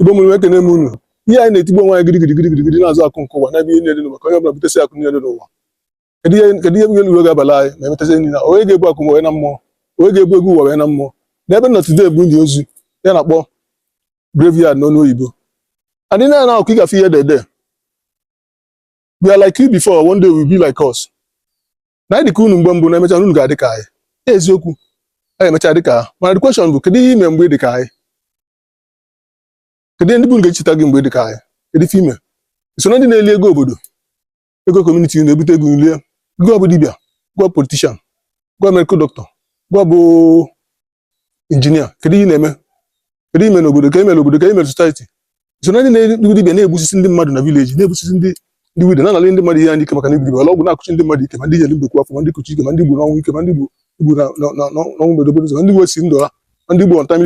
Igbo mụrụ m, ekene m unu. Ihe anyị na-etigbu onwe anyị gidigidi gidigidi na-azụ akụ nke ụwa n'ebe ihe niile dị n'ụwa, ka onye ọbụla butesi akụ niile dị n'ụwa. Kedu ihe bụ uru ga-abala anyị ma emetasị niile? Onye ga-ebu akụ wee na mmụọ? Onye ga-ebu ego ụwa wee na mmụọ? N'ebe nọ today bụ ndị ozu ya na-akpọ graveyard n'ọnụ oyibo. Adị na akụ ị gafe ihe dede, "We are like you before, one day we will be like us." Na anyị dị ka unu mgbe mbụ, na-emecha unu ga-adị ka anyị. Eziokwu, anyị emecha dị ka ha. Mana the question bụ, kedu ihe ime mgbe ị dị ka anyị? Kedu ihe ndị bụ ga-echeta gị mgbe ị dị ka anyị? Kedu ife ime? So na ndị na-eli ego obodo, ego community, na-ebute ego lie. Gụọ bụ dibịa, gụọ politician, gụọ medical doctor, gụọ bụ engineer, kedu ihe ị na-eme? Kedu ime n'obodo? Ka emere obodo, ka emere society? So na ndị na-egbu dibịa, na-egbusisi ndị mmadụ na village, na-egbusisi ndị widow, na-analị ndị mmadụ ihe ha n'ike, maka na ibu dibịa ọgwụ, na-akụchi ndị mmadụ ike, ma ndị jere mbekwu afọ, ma ndị kuchi ike, ma ndị gburu n'ọnwụ ike, ma ndị gburu n'ọnwụ mberede okporo ụzọ, ma ndị gbuo si ndụ ha, ma ndị gbuo untimely.